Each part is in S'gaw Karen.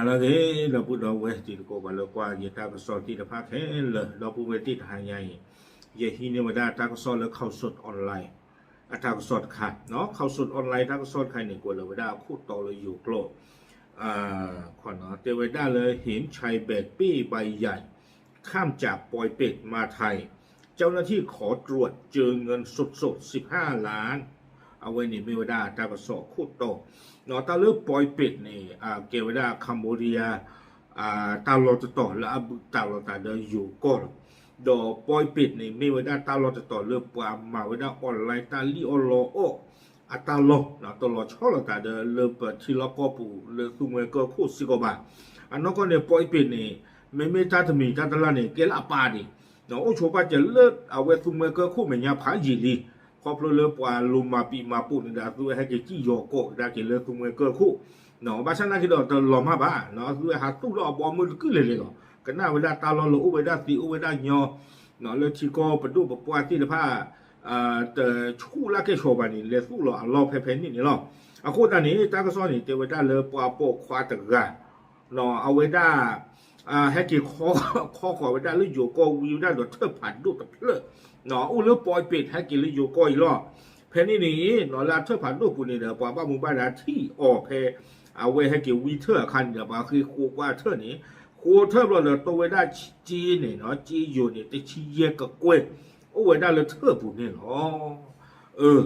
လၢအဂ့ၤ ဒီပုၢ်ဒီဝဲၢ်တံၤသကိး ပှၤလၢကွၢ်ယတၢ်ကစီၣ်သ့ၣ်တဖၣ်ခဲလၢာ် ဒီပုၢ်ဝဲၢ်သ့ၣ်တဟါညါအံၤ ယဟံးန့ၢ်ဝဲဒၣ်တၢ်ကစီၣ်လၢ Khaosod Online အတၢ်ကစီၣ်တခါ, Khaosod Online တၢ်ကစီၣ်တခါန့ၣ် ကွဲးလီၤဝဲဒၣ်အခိၣ်တီလၢယိၤကျိာ် တဲဝဲဒၣ်လၢ เห็นชายแบกเป้ใบใหญ่ ข้ามจากปอยเปตมาไทย เจ้าหน้าที่ขอตรวจเจอเงินสดๆ สิบห้าล้าน အဝဲန့ၣ်မ့ၢ်ဝဲဒၣ်တၢ်ကစီၣ်အခိၣ်တီ, တၢ်လၢ ปอยเปต န့ၣ် ကဲဝဲဒၣ် Cambodia တၢ်လီၢ်တတီၤလၢအဘူးတံၢ်လိာ်သးဒီးယိၤကီၢ်လီၤ. ဒီး ปอยเปต န့ၣ် မ့ၢ်ဝဲဒၣ်တၢ်လီၢ်တတီၤလၢပှၤမၤဝဲဒၣ် online တၢ်လံၣ်အီၣ်လီအီၣ်အတၢ်လီၢ် တလီၤဆီလိာ်သးဒီးလၢပထံလီၢ်ကီၢ်ပူၤလၢသူမှဲကၢၢ်ခိၣ်စ့ၢ်ကီးဘၣ်. အနီၢ်ကီၢ်န့ၣ် ปอยเปต န့ၣ် မ့မ့ၢ်တၢ်တမံၤတၢ်တလၢ်န့ၣ် ကဲလၢအပၢ်ဒံး အိၣ်ဆိးပာ်စၢၤလၢအဝဲသူမှဲကၢၢ်ခိၣ်မဲာ်ညါဖးယံာ်လံ, ခီဖျိလၢပှၤလိၤမၤပံာ်မၤပိာ်န့ၣ်ဒီး အသုဝဲဟဲက့ၤစံၣ်ယီၤကိးကဒါက့ၤလၢသူမှဲကၢၢ်ခိၣ်, ဘၣ်ဆၣ်နာ်က့ၤဒီးတလီၤမၢ်ဘၣ်, အသုဝဲဟးသူၣ်လီၤအဘီအမုၢ်တကုၢ်လဲၤလဲၤလီၤ. ကနၣ်ဝဲဒၣ်တၢ်လီၢ်လၢအိၣ်ဝဲဒၣ်သ့အိၣ်ဝဲဒၣ်ညီ လၢထံကီၢ်ပဒိၣ်ပပှၢ်သ့ၣ်တဖၣ် တဆူၣ်လၢကဲၣ်ဆိးဘၣ်န့ၣ် လဲၤသူၣ်လီၤအလီၢ်ဖဲဖဲန့ၣ်န့ၣ်လီၤ. အဃိသတးန့ၣ် တၢ်ကစီၣ်န့ၣ် တဲဝဲဒၣ်လၢပှၤပိာ်ခွါတဂၤ အဝဲဒၣ် ဟဲက့ၤခီဃီၤဝဲဒၣ်လၢယိၤကီၢ် ဝံဝဲဒၣ်ဒီးထၢၣ်ဖးဒိၣ်တဖျၢၣ် အိၣ်လၢ ปอยเปต ဟဲက့ၤလၢယိၤကီၢ်အံၤလီၤ. ဖဲန့ၣ်န့ၣ် လၢအထၢၣ်ဖးဒိၣ်ပူၤန့ၣ်ဒီး ပှၤဘၣ်မူဘၣ်ဒါထံၣ်အီၤဖဲ အဝဲဟဲက့ၤဝံထၢၣ်အခါန့ၣ်ဒီး ပှၤဃ့ဃိးကွၢ်ထၢၣ်န့ၣ် ဃိးထၢၣ်ဘျီဒီး တိၢ်ဝဲဒၣ်စ့န့ၣ် စ့ယိၤန့ၣ် တဆံယဲၢ်ကကွဲၢ် အိၣ်ဝဲဒၣ်လၢထၢၣ်ပူၤန့ၣ်လီၤ.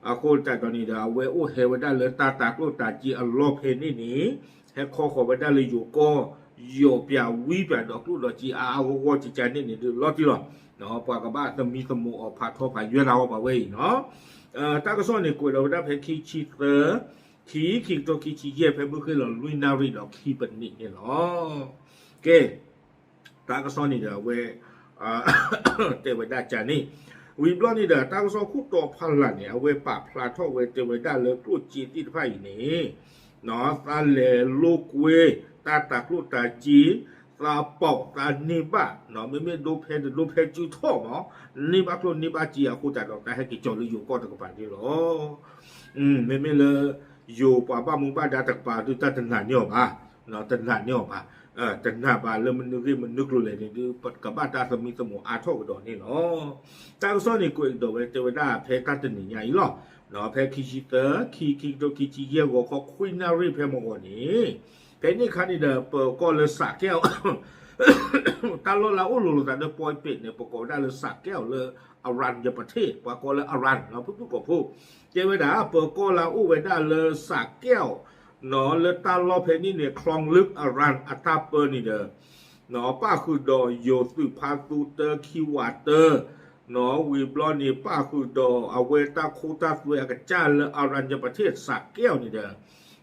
အဃိသတးဒီးန့ၣ်ဒီး အဝဲအိၣ်ဟဲဝဲဒၣ်လၢတၢ်တၤကျိၣ်တၤစ့အလီၢ်ဖဲန့ၣ်န့ၣ် ဟဲခီဃီၤဝဲဒၣ်လၢယိၤကီၢ် ယီၤပၠးဝံပၠးဒီးကျိၣ်ဒီးစ့အါအါဂီၢ်ဂီၢ်ကကါန့ၣ်န့ၣ် ဒုးလီၤတံၢ်လီၤ. ပှၤကဘၣ်သမံသမိးအီၤဖးထီဖးယွဲၢ်တၢ်ဂီၢ်ပှၤဝဲအံၤနီၤ. တၢ်ကစီၣ်န့ၣ် ကွဲးလီၤဝဲဒၣ်ဖဲခံဆံသၢ ခံ ခံကထိခံဆံယဲၢ် ဖဲမုၢ်ဃ့ၢ်လီၤလွံၢ်နၣ်ရံၣ်ဒီးခံပနံးန့ၣ်လီၤ. ကဲ တၢ်ကစီၣ်န့ၣ်ဒီးအဝဲ တဲဝဲဒၣ်ကန့ၣ် ဝံၤဘျီန့ၣ်ဒီး တၢ်ကစီၣ်ခိၣ်တီဖီလာ်န့ၣ် အဝဲပာ်ဖျါထီၣ်ဝဲတဲဝဲဒၣ်လၢကျိၣ်စ့သ့ၣ်တဖၣ်အံၤန့ၣ် သးလဲၤလိာ်ကွဲ တၢ်တၤကျိၣ်တၤစ့ သးပီးသးန့ၢ်ဘၣ် မ့မ့ၢ်ဒိဖဲတဒိဖဲစုထီၣ်မး န့ၢ်ဘၣ်ကျိၣ်န့ၢ်ဘၣ်စ့အဃိသတးဒီး တၢ်ဟဲက့ၤကၠီၤလၢယိၤကီၢ်တကပၤန့ၣ်လီၤ. မ့မ့ၢ်လၢ ယိၤပှၤဘၣ်မူဘၣ်ဒါတကပၤဒုးတၢ်တနာ်န့ၢ်အီၤဘၣ်, တနာ်န့ၢ်အီၤဘၣ်, တနာ်ဘၣ်လၢမနုၤဂ့ၢ်မနုၤကျိၤလဲၣ်န့ၣ်ဒုး ပကဘၣ်တၢ်သမံသမိးအါထီၣ်ကဒီးန့ၣ်လီၤ. တၢ်ကစီၣ်န့ၣ်ကွဲးကဒီးဝဲတဲဝဲဒၣ်ဖဲတၢ်တနံၤညါအံၤလီၤ. ဖဲခံဆံသၢ ခံ ခံကထိခံဆံယဲၢ်ဂီၤခီ ခွံနၣ်ရံၣ်ဖဲမုၢ်ဂီၤန့ၣ် ဖဲန့ၣ်အခါန့ၣ်ဒီး ပကိးလၢ စးကဲၣ် တၢ်လီၢ်လၢအအိၣ်လိၤလိာ်သးဒီး ပီးပ့းန့ၣ် ပကိးဝဲဒၣ်လၢ စးကဲၣ် လၢ Aran ယပထ့ၣ် ပှၤကိးလၢ Aran နီၤ ဖုၣ်ဖုၣ်ကိာ်ဖိ တဲဝဲဒၣ် ပကိးလၢအအိၣ်ဝဲဒၣ်လၢ စးကဲၣ် နီၤ လၢတၢ်လီၢ်ဖဲန့ၣ်န့ၣ် ချီလၢ Aran အတၢ်ပၢန့ၣ်ဒီး နီၤ ပၣ်ဃုာ်ဒီးယိၤသုးဖါသူတၢ ခံဝးတၢ နီၤ ဝံၤဘျီန့ၣ် ပၣ်ဃုာ်ဒီးအဝဲတၢ်ခိတၢ်သွဲအကစၢ်လၢ Aran ယပထ့ၣ် စးကဲၣ် န့ၣ်ဒီး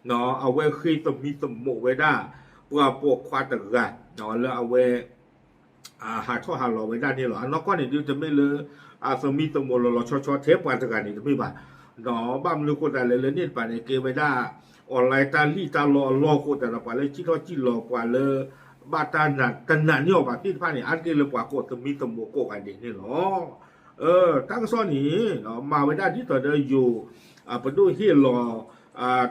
နီၤ အဝဲဃ့သမံသမိးဝဲဒၣ် ပှၤပိာ်ခွါတဂၤ နီၤ လၢအဝဲ ဟးထီၣ်ဟးလီၤဝဲဒၣ်န့ၣ်လီၤ. အနီၢ်ကီၢ်န့ၣ်ဒုးတမ့ၢ်လၢ အသမံသမိးလီၤလီၤဆီဆီထဲပှၤတဂၤန့ၣ်တမ့ၢ်ဘၣ်. ဒီးဘၣ်မနုၤဃိသတးလဲၣ် လၢန့ၣ်တပၤန့ၣ် ကဲဝဲဒၣ် online တၢ်လံၣ်တၢ်လီအလီၢ်အဃိသတးဒီး ပှၤလၢစံၣ်ထီၣ်စံၣ်လီၤ ပှၤလၢ ဘၣ်တၢ်နာ်တနာ်န့ၢ်အီၤဘၣ်သ့ၣ်တဖၣ်န့ၣ် အါတက့ၢ်လၢပှၤကိးသမံသမိးကိးဂၤဒဲးန့ၣ်လီၤ. တၢ်ကစီၣ်န့ၣ် မၤဝဲဒၣ်ဒ်သိးဒီးယိၤ ပဒိၣ်ဟ့ၣ်လီၤ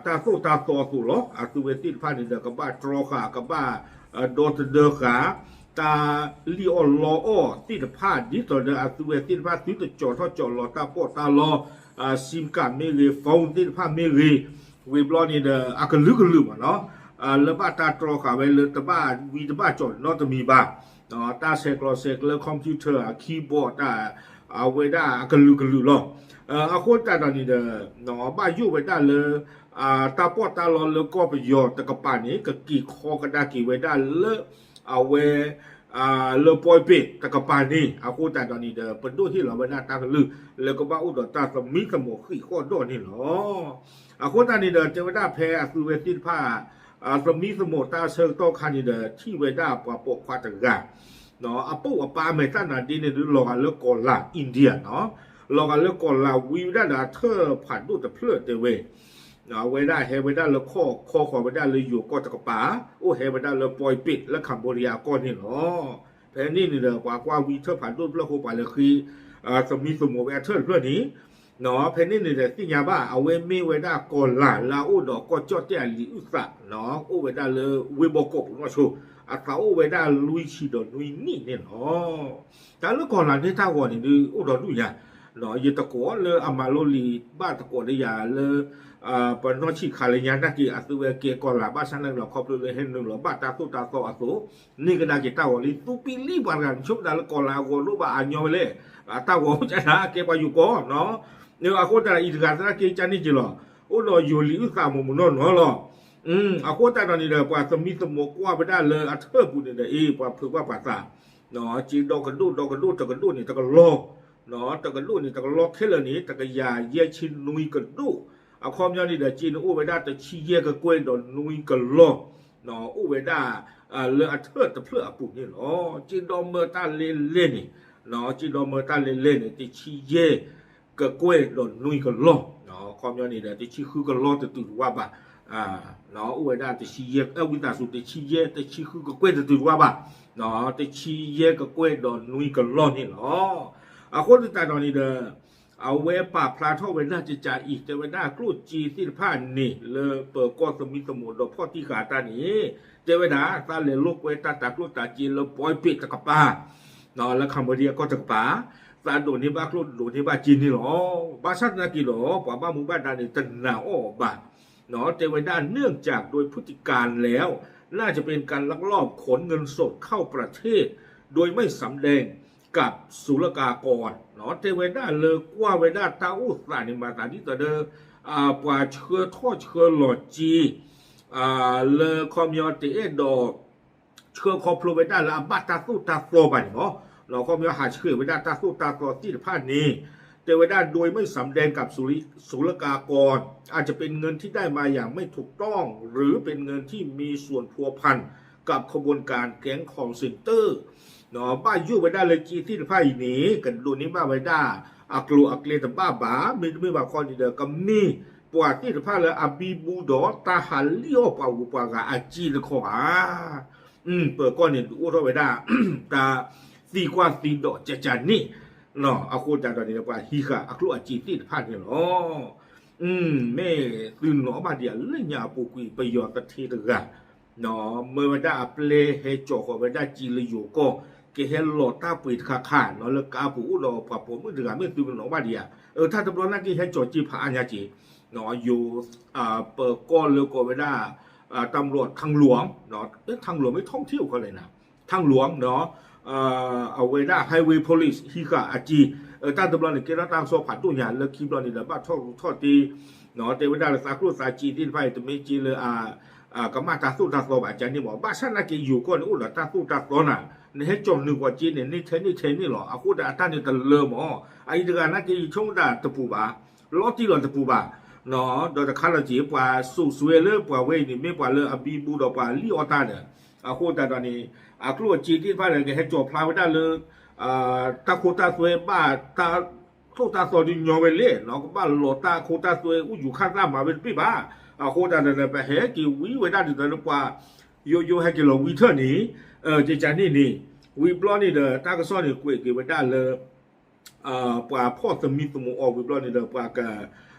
တၢ်သိၣ်တၢ်သီအသိးလီၤ. အသုဝဲသ့ၣ်တဖၣ်န့ၣ်ဒီး ကဘၣ်တြီဃာ် ကဘၣ်ဒီသဒၢဃာ် တၢ်လံၣ်အီၣ်လီအီၣ်သ့ၣ်တဖၣ် ဒ်သိးဒီးအသုဝဲသ့ၣ်တဖၣ်သုတကၠီၤထီၣ်ကၠီၤလီၤတၢ်ပီးတၢ်လီ SIM card မ့ၢ်ဂ့ၤ phone သ့ၣ်တဖၣ်မ့ၢ်ဂ့ၤ ဝံၤဘျီန့ၣ်ဒီး အကလုာ်ကလုာ်မးနီၤ လၢဘၣ်တၢ်တြီဃာ်ဝဲလၢတဘၣ်ဝံတဘၣ်ကၠီၤနီတမံၤဘၣ် တၢ်ဆဲးကျိးဆဲးကျၢ computer အ keyboard တၢ် အဝဲဒၣ်အကလုာ်ကလုာ်လီၤ. အဃိသတးဒီးန့ၣ်ဒီး ဘၣ်ယိၣ်ဝဲဒၣ်လၢ တၢ်ပီးတၢ်လီလၢကီၢ်ပယီၤတကပၤန့ၣ် ကက့ၤခီကဒါက့ၤဝဲဒၣ်လၢ အဝဲ လၢပီးပ့းတကပၤန့ၣ် အဃိသတးဒီးန့ၣ်ဒီး ပဒိၣ်ဟ့ၣ်လီၤဝဲဒၣ်တၢ်ကလုၢ် လၢကဘၣ်အိၣ်ဒီးတၢ်သမံသမိးဃံးဃီၣ်ဒီးန့ၣ်လီၤ. အဃိသတးန့ၣ်ဒီး တဲဝဲဒၣ်ဖဲအသုဝဲသ့ၣ်တဖၣ် သမံသမိးတၢ်ဆၢကတီၢ်ခါန့ၣ်ဒီး ထံၣ်ဝဲဒၣ်ပှၤပိာ်ခွါတဂၤ အပိာ်အပၢ်အမဲာ်တၢ်နါဒ့န့ၣ်ဒုး လီၤဂာ်လၢကီၢ်လၤ India နီၤ လီၤဂာ်လၢကီၢ်လၤဝံဝဲဒၣ်ဒီးအထၢၣ်ဖးဒိၣ်တဖျၢၣ်တဲဝဲ အဝဲဒၣ်ဟဲဝဲဒၣ်လၢခီၣ်ခီဃီၤဝဲဒၣ်လၢယိၤကီၢ်တကပၤ အိၣ်ဟဲဝဲဒၣ်လၢပီးပ့းလၢ Cambodia အကီၢ်န့ၣ်လီၤ. ဖဲန့ၣ်န့ၣ်ဒီး ပှၤကွၢ်ဝံထၢၣ်ဖးဒိၣ်တဖျၢၣ်အဃိ ပှၤလဲၤဃ့ သမံသမိးဝဲအထၢၣ်တဖျၢၣ်န့ၣ် ဖဲန့ၣ်န့ၣ်ဒီးသ့ၣ်ညါဘၣ် အဝဲမ့ၢ်ဝဲဒၣ်ကီၤလၤလၢအအိၣ်ဒီးကီၢ်ကၠီၣ်တဲၣ်အလံာ်အုၣ်သး အိၣ်ဝဲဒၣ်လၢဝ့ၢ်ဘီကီးပူၤနီၢ်ဆိ အသးအိၣ်ဝဲဒၣ်လွံၢ်ဆံဒီးနွံနံၣ်န့ၣ်လီၤ. တၢ်လၢကီၤလၤန့ၣ်တၢ်ဂီၤန့ၣ်ဒုးအိၣ်ဒီးဒူၣ်ညါ ယတကိးလၢအမၤလိလံာ်ဘၣ်တကိးလၢယၤလၢ ပနီၢ်ဆံးခါလၢညါနာ်က့ အသုဝဲကဲကီၤလၤဘၣ်ဆၣ်နာ်က့လီၤ ခီဖျိလၢဟဲနုာ်လီၤဘၣ်တၢ်သိၣ်တၢ်သီအသိး န့ၢ်ကဒါက့ၤတၢ်ဂီၤလံ သူပံလံပှၤတဂၤ နဆိကမိၣ်ဒၣ်လၢကီၤလၤအဂီၤဒိၣ်ဘၣ်အညီဝဲလဲၣ် အတၢ်ဂီၤအိၣ်ကနၤကဲပှၤယိၤကီၢ်နီၤ အဃိတၢ်အံၤတဂၤသနာ်က့ကန့ၢ်က့ၤလီၤ အိၣ်ဒီးယိၤလံာ်အုၣ်သးမိၢ်မုၢ်နီၢ်နီၢ်လီၤ. အဃိတၢ်ဒီးန့ၣ်ဒီး ပှၤသမံသမိးကွၢ်ဝဲဒၣ်လၢအထၢၣ်ပူၤန့ၣ်ဒီး အ့ ပှၤဖုးကွၢ်ပှၤသး စ့ဒီကဒိၣ်ဒီကဒိၣ်တကဒိၣ်န့ၣ် တကလီၤ တကဒိၣ်န့ၣ် တကလီၤခဲလၢာ်န့ၣ် တကယၤယဲၢ်ဆံနွံကဒိၣ် အခီပညီန့ၣ်ဒီး စ့န့ၣ်အိၣ်ဝဲဒၣ်တဆံယဲၢ်ကကွဲၢ်ဒီးနွံကလီၤ အိၣ်ဝဲဒၣ် လၢအထၢၣ်တဖျၢၣ်အပူၤန့ၣ်လီၤ. စ့ဒီမၢတၢ်လဲလဲၣ်န့ၣ် စ့ဒီမၢတၢ်လဲလဲၣ်န့ၣ် တဆံယဲၢ်ကကွဲၢ်ဒီးနွံကလီၤ အခီပညီန့ၣ်ဒီး တဆံဃုကလီၤတတုၤတဝၢ်ဘၣ် အိၣ်ဝဲဒၣ်တဆံယဲၢ် ဝံသးစူၤ တဆံယဲၢ် တဆံဃုကကွဲၢ်တတုၤတဝၢ်ဘၣ် တဆံယဲၢ်ကကွဲၢ်ဒီးနွံကလီၤန့ၣ်လီၤ. အဃိသတးဒီးန့ၣ်ဒီး အဝဲပာ်ဖျါထီၣ်ဝဲဒၣ်ကကးအံၤ တဲဝဲဒၣ်ကျိၣ်စ့သ့ၣ်တဖၣ်န့ၣ် လၢပၢၤကီၢ်သမံသမိးဒီးဖီၣ်တံၢ်ဃာ်တၢ်န့ၣ် တဲဝဲဒၣ် သးလဲၤလိာ်ကွဲတၢ်တၤကျိၣ်တၤစ့လၢ ပွဲပ့း တကပၤ လၢ Cambodia ကီၢ်တကပၤ သးဒိးန့ၢ်ဘၣ်ကျိၣ်ဒိးန့ၢ်ဘၣ်စ့န့ၣ်လီၤ. ဘၣ်ဆၣ်သနာ်က့ဒီး ပှၤဘၣ်မူဘၣ်ဒါန့ၣ် တနာ်အီၤဘၣ် တဲဝဲဒၣ် เนื่องจากโดยพฤติการแล้ว น่าจะเป็นการลักลอบขนเงินสดเข้าประเทศ โดยไม่สำแดงกับศุลกากร တဲဝဲဒၣ်လၢကွၢ်ဝဲဒၣ်တၢ်အိၣ်သးန့ၣ် မၤသးဒ်သိးဒီး ပှၤဆှၢထီၣ်ဆှၢလီၤစ့ လၢခီပညီတအဲၣ်ဒိး ဆှၢခီဖျိဝဲဒၣ်လၢအဘၣ်တၢ်သိၣ်တၢ်သီဘၣ်န့ၣ်လီၤ. ခီပညီဟးဆှဲးဝဲဒၣ်တၢ်သိၣ်တၢ်သီသ့ၣ်တဖၣ်န့ၣ် တဲဝဲဒၣ် โดยไม่สำแดงกับศุลกากร อาจจะเป็นเงินที่ได้มาอย่างไม่ถูกต้อง หรือเป็นเงินที่มีส่วนพัวพันกับขบวนการแก๊ง call center ဘၣ်ယိၣ်ဝဲဒၣ်လၢစ့သ့ၣ်တဖၣ်အံၤန့ၣ် ကဒိးန့ၢ်ဘၣ်ဝဲဒၣ် အကျိၤအကျဲတဘၣ်ဘၣ် မ့တမ့ၢ်ဘၣ်ခီန့ၣ်ဒီး ကမ့ၢ်ပှၤသ့ၣ်တဖၣ်လၢအဘံဘူဒီး တၢ်ဟးလံၣ်အီၣ်ပှၤဂုၤပှၤဂၤအစ့တခီဧါ ပၢၤကီၢ်န့ၣ် ဒုးအိၣ်ထီၣ်ဝဲဒၣ် တၢ်သံကွၢ်သံဒိးကကန့ၣ် အဃိသတးဒီးန့ၣ် ပှၤဟံးဃာ်အကျိၣ်အစ့သ့ၣ်တဖၣ်န့ၣ်လီၤ. မ့ၢ်သုနီၣ်ဘၣ်ဒံးဧါ လၢညါအပူၤကွံာ် ပယီၤသထ့တဂၤ မၢဝဲဒၣ်အပျဲဟဲကၠီၤဃီၤဝဲဒၣ်စ့လၢယိၤကီၢ် ကဟဲလီၤတၢ်ပှ့ၤတခါခါနီၤ လၢကါပူၤအိၣ်ဒီးပှၤပိာ်မုၣ်တဂၤ မ့ၢ်သုကနီၣ်ဘၣ်ဒံးဧါ တၢ်တဘျီနာ်က့ဟဲကၠီၤစ့ဖးအါညါက့ၤ ယိၤ ပၢၤကီၢ်လၢကိးဝဲဒၣ် တၢ်မလိာ် ทางหลวง ทางหลวง မ့ၢ် ท่องเที่ยว ခီလဲၣ်နၤ ทางหลวง အဝဲဒၣ် highway police ဟံးဃာ်အစ့ တၢ်တဘျီန့ၣ် ကဲထီၣ်တၢ်ကစီၣ်ဖးဒိၣ်ညါလၢခံဘျီန့ၣ်ဒီး ဘၣ်ထီၣ်ရူးထီၣ်တ့ တဲဝဲဒၣ်လၢသးကျိၣ်သးစ့သ့ၣ်တဖၣ်အံၤ တမ့ၢ်စ့လၢ ကမၣ်တၢ်သိၣ်တၢ်သီဘၣ် ကန့ၣ်မ့ၢ် ဘၣ်ဆၣ်နာ်က့ၤယိၤကီၢ်န့ၣ် အိၣ်ဒီးတၢ်သိၣ်တၢ်သီနၤ နဟဲကၠီၤနုာ်ကွီၤစ့န့ၣ် န့ၢ်ထဲန့ၢ်ထဲန့ၣ်လီၤ အဃိဒီးအတၢ်န့ၣ်တလၢမ့ၢ် အအံၤတဂၤနာ်က့ၤယဆိကမိၣ်တၢ်တပူၤဘၣ် လီၤတံၢ်လီၤတပူၤဘၣ် ဒီးတခါလီၤက့ၤ ပှၤစိာ်စွဲလၢပှၤဝဲအံၤန့ၣ် မ့ၢ်ပှၤလၢအဘံဘူဒီးပှၤလံၣ်အီၣ်တၢ်ဒီး အဃိသတးဒီးန့ၣ် အကျိၣ်အစ့သ့ၣ်တဖၣ်ဒီး ကဟဲကၠီၤဖျါဝဲဒၣ်လၢ တၢ်ခိတၢ်သွဲဘၣ်တၢ် သိၣ်တၢ်သီဒုးညီဝဲလဲၣ်နီၤ ကဘၣ်လီၤတၢ်ခိတၢ်သွဲ အူယူၤခၣ်သၣ်မၤဝဲတဘ့ၣ်ဘၣ် အဃိသတးဒီး ပဟဲက့ၤဝံဝဲဒၣ်ဒ်သိးလၢပှၤ ယိယိဟဲက့ၤလီၤဝံထၢၣ်န့ၣ် ကကန့ၣ်န့ၣ် ဝံၤဘျီန့ၣ်ဒီး တၢ်ကစီၣ်န့ၣ်ကွဲးက့ၤဝဲဒၣ်လၢ ပှၤဖီၣ်သမံသမိးအီၤဝံၤဘျီန့ၣ်ဒီး ပှၤက သံ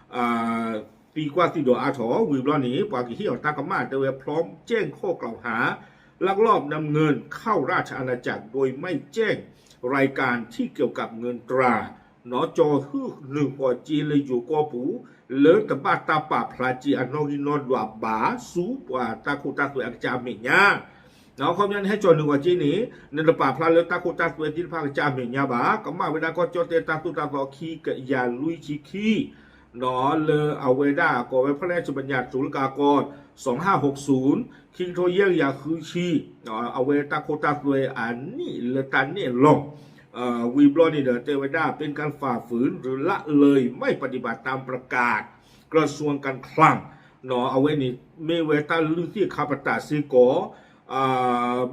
ကွၢ်သံဒိးအါထီၣ်ဝံၤဘျီန့ၣ် ပှၤကဟ့ၣ်အီၤတၢ်ကမၣ်တဲဝဲ พร้อมแจ้งข้อกล่าวหา ลักลอบนำเงินเข้าราชอาณาจักรโดยไม่แจ้งรายการที่เกี่ยวกับเงินตรา နီၢ်ကၠီၤဟုၣ်နုာ်ဃီၤစ့လၢယိၤကီၢ်ပူၤ လၢတဘၣ်တၢ်ပာ်ဖျါစ့အနီၣ်ဂံၢ်နီၣ်ဒွးဘၣ် ဆူပှၤတၢ်ခိတၢ်သွဲအကစၢ်အမဲာ်ညါ နီၢ် ခီပညီန့ၣ် ဟဲကၠီၤနုာ်ဃီၤစ့န့ၣ် နတပာ်ဖျါလၢတၢ်ခိတၢ်သွဲသ့ၣ်တဖၣ်ကစၢ်အမဲာ်ညါဘၣ် ကမၣ်ဝဲဒၣ်ကီၢ်ကၠီၣ်တဲၣ်တၢ်သိၣ်တၢ်သီခံကယၤလွံၢ်ဆံခံ နီၢ် လၢအဝဲဒၣ်ကိးဝဲ พระราชบัญญัติศุลกากร สองห้าหกศูนย์ ခံကထိယဲၢ်ကယၤဃုဆံ အဝဲတၢ်ခိတၢ်သွဲအနံၣ်လၢတၢ်နဲၣ်လီၤ ဝံၤဘျီန့ၣ်ဒီး တဲဝဲဒၣ် เป็นการฝ่าฝืนหรือละเลย ไม่ปฏิบัติตามประกาศกระทรวงการคลัง နီၢ် အဝဲန့ၣ် မ့ၢ်ဝဲတၢ်လုၢ်သ့ၣ်ခါပတာ်စ့ၢ်ကီး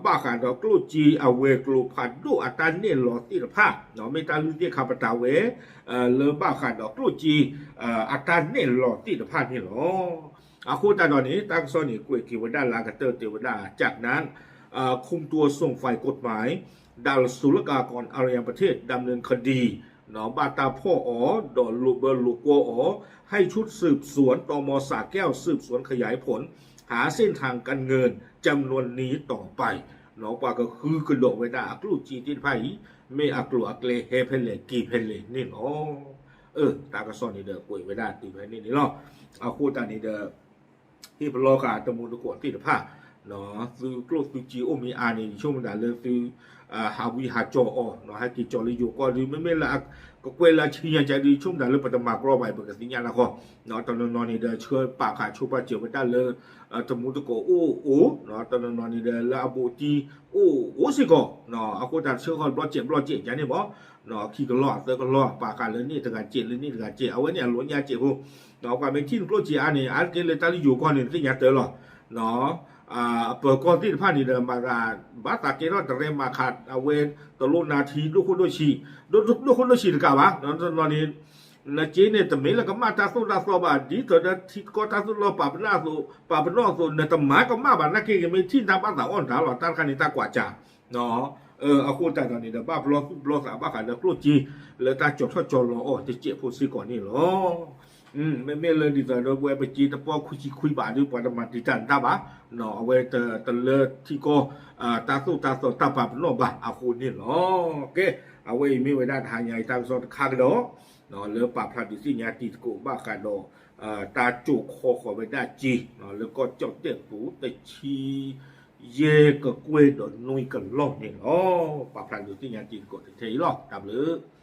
ဘၣ်ဃးဒီးကျိၣ်စ့အဝဲၤကျိၤဖးဒိၣ်အတၢ်နဲၣ်လီၤသ့ၣ်တဖၣ် မ့ၢ်တၢ်လုၢ်သ့ၣ်ခါပတာ်ဝဲ လၢဘၣ်ဃးဒီးကျိၣ်စ့ အတၢ်နဲၣ်လီၤသ့ၣ်တဖၣ်န့ၣ်လီၤ. အဃိသတးဒီးန့ၣ် တၢ်ကစီၣ်န့ၣ်ကွဲးက့ၤဝဲဒၣ်လၢအကတၢၢ်တဲဝဲဒၣ် จากนั้น คุมตัวส่งฝ่ายกฎหมาย ด่านศุลกากรอรัญญประเทศ ดำเนินคดี ဘၣ်တၢ်ဖီၣ်အီၤ ဒီးလိာ်ဘၢလိာ်ကွီၢ်အီၤ ให้ชุดสืบสวน ตม. สระแก้ว สืบสวนขยายผล หาเส้นทางการเงิน จำนวนนี้ต่อไป ပှၤကဃုကဒီးဝဲဒၣ်အကျိၣ်စ့သ့ၣ်တဖၣ်အံၤ မ့ၢ်အကျိၤအကျဲဟဲဖဲလဲၣ်က့ၤဖဲလဲၣ်န့ၣ်လီၤ. တၢ်ကစီၣ်န့ၣ်ဒီးကွဲးဝဲဒၣ်တုၤဖဲန့ၣ်န့ၣ်လီၤ. အဃိသတးန့ၣ်ဒီး ဟ့ၣ်ပလီၢ်ဃာ်တမူတကိးသ့ၣ်တဖၣ် သုကျိၣ်သုစ့အိၣ်မ့ၢ်အါန့ၣ် ယဆိကမိၣ်ဒၣ်လၢသု ဟးဝံဟးကၠီၤအီၤ ဟဲက့ၤကၠီၤလၢယိၤကီၢ်ဒု မ့မ့ၢ်လၢကကွဲးလၢအဆံညါကဒု ယဆိကမိၣ်ဒၣ်လၢပတမၤကြီဘၣ်အံၤ ပကသ့ၣ်ညါနၢ်ဃီ တနီၤနီၤန့ၣ်ဒီး ဆှၢပာ်ဃာ်ဆိပာ်စၢၤဝဲဒၣ်လၢ တမူတကိးအိၣ်အိၣ် တနီၤနီၤန့ၣ်ဒီးလၢအဘူးအတံၢ်အိၣ်အိၣ်စ့ၢ်ကီး အဃိသတးဆှၢဃီၤဘျီစဲးဘျီစဲးယါန့ၣ်မး ခံကလီၢ်အသၢကလီၢ် ပာ်ဃာ်လၢန့ၣ်တဂၤစဲးလၢန့ၣ်တဂၤစဲး အဝဲန့ၣ်အလီၤညါစဲးဖိ ပှၤမ့ၢ်ထံၣ်နကျိၣ်စ့အါန့ၣ် အါတက့ၢ်လၢတၢ်လၢယိၤကီၢ်န့ၣ် သ့ၣ်ညါတၢ်လီၤ အပၢၤကီၢ်သ့ၣ်တဖၣ်န့ၣ်ဒီး မၤသးဘၣ်သးကဲထီၣ်တရဲမၤခး အဝဲတလိၣ်နါထံ ဒိၣ်ခိၣ်ဒိၣ်ဆံး ဒိၣ်ခိၣ်ဒိၣ်ဆံးတကးဘၣ် တနီၤန့ၣ် နစ့န့ၣ် တမ့ၢ်လၢကမၣ်တၢ်သိၣ်တၢ်သီဘၣ် ဒ်သိးဒီးထံကီၢ်တၢ်သိၣ်တၢ်သီပာ်ပနီၣ်အသိး ပာ်ပနီၣ်အသိး နတမၤကမၣ်ဘၣ်နာ်က့ ကမ့ၢ်ထံၣ်တၢ်ဘၣ်သးအီၣ်နတၢ်လီၤ တၢ်တခါန့ၣ်တၢ်ကွၢ်စၢ် အဃိသတးဒီးန့ၣ်ဒီး ဘၣ်ပလီၢ်သူၣ်ပလီၢ်သးဘၣ်ဃးဒီးကျိၣ်စ့ လၢတၢ်ကၠီၤထီၣ်ကၠီၤလီၤအီၤတစဲးဖိစ့ၢ်ကီးန့ၣ်လီၤ. မ့မ့ၢ်လၢဒ်သိးဒီးပဝဲပစ့တပီၢ်ခွံဆံခွံဘးဒီး ပှၤတမၤတံာ်တာ်နတၢ်ဘၣ် အဝဲတလၢထံကီၢ် တၢ်သိၣ်တၢ်သီတၢ်ပာ်ပနီၣ်ဘၣ်အဃိန့ၣ်လီၤ. ကဲ အဝဲအံၤမ့ၢ်ဝဲဒၣ်တဟါညါအံၤတၢ်ကစီၣ်တခါကဒီး လၢပာ်ဖျါဒုးသ့ၣ်ညါတံၤသကိးဘၣ်ဃးဒီး တၢ်ကၠိၣ်ခီဃီၤဝဲဒၣ်စ့ လၢကီၢ်ကၠီၣ်တဲၣ်ပူၤ တဆံယဲၢ်ကကွဲၢ်ဒီးနွံကလီၢ်န့ၣ်လီၤ. ပာ်ဖျါဒုးသ့ၣ်ညါတံၤသကိးတထဲအံၤလီၤ. တၢ်ဘျုး